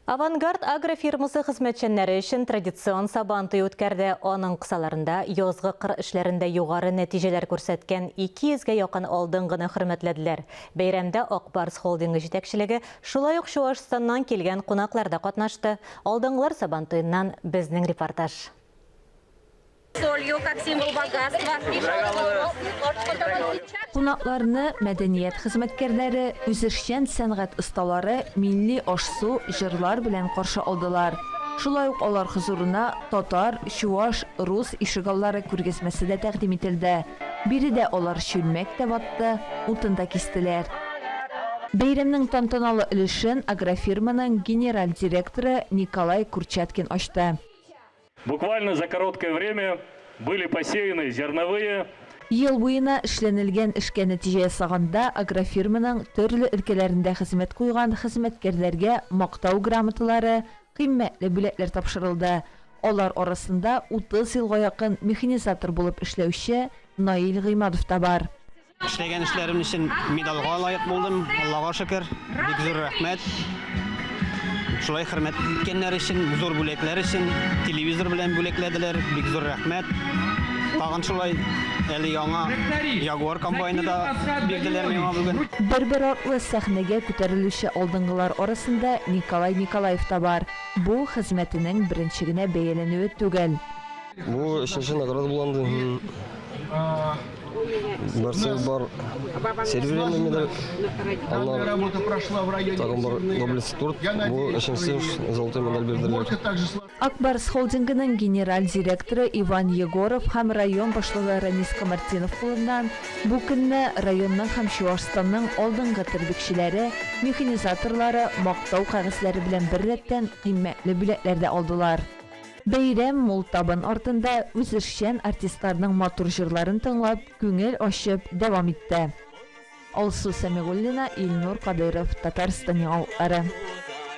Авангард агрофирмасы хезмәтчәннәре өчен традицион Сабантуй үткәрде. Аның кысаларында язгы кыр эшләрендә югары нәтиҗәләр күрсәткән 200 гә якын алдынгыны хөрмәтләделәр. Бәйрәмдә Ак Барс холдингы җитәкчелеге, шулай ук Чуашстаннан килгән кунаклар да катнашты. Алдынгылар Сабантуеннан безнең репортаж. Солью, как символ богатства. Кунакларны мәдәният хезмәткәрләре, үзешчән сәнгать осталары милли аш-су, җырлар белән каршы алдылар. Шулай ук алар хозурына татар, чуаш, рус ишегаллары күргәзмәсе дә тәкъдим ителде. Биредә алар чүлмәк тә ватты, утын да кистеләр. Бәйрәмнең тантаналы өлешен агрофирманың генераль директоры Николай Курчаткин ачты. Буквально за короткое время были посеяны зерновые. Ел буена эшләнелгән эшкә нәтиҗә ясаганда, агрофирманың төрле өлкәләрендә хезмәт куйган хезмәткәрләргә Мактау грамоталары, кыйммәтле бүләкләр тапшырылды. Алар арасында 30 елга якын механизатор булып эшләүче Наил Гыймадов та бар. Эшләгән эшләрем өчен медальгә лаек булдым, Аллага шөкер. Бик зур рәхмәт. Шулай хөрмәт иткәннәр өчен, зур бүләкләр өчен, телевизор белән бүләкләделәр, бик зур рәхмәт. Тагын шулай әле яңа Ягуар комбайны да бирделәр миңа бүген. Бер-бер артлы сәхнәгә күтәрелүче алдынгылар арасында Николай Николаев та бар. Бу, хезмәтенең беренче генә бәяләнүе түгел. Бу өченче награда була инде. Берсе бар серебряный медаль, аннары тагын бар доблесть спорт, бу өченчесе золотой медаль бирделәр. Ак Барс холдингының генераль директоры Иван Егоров һәм район башлыгы Ранис Камартдинов кулыннан бу көнне районның һәм Чуашстанның алдынгы терлекчеләре, механизаторлары Мактау кәгазьләре белән беррәттән кыйммәтле бүләкләр дә алдылар. Бәйрәм мул табын артында үзешчән артистларның матур җырларын тыңлап, күңел ачып дәвам итте. Алсу Сәмигуллина, Илнур Кадыйров, Татарстан яңалыклары.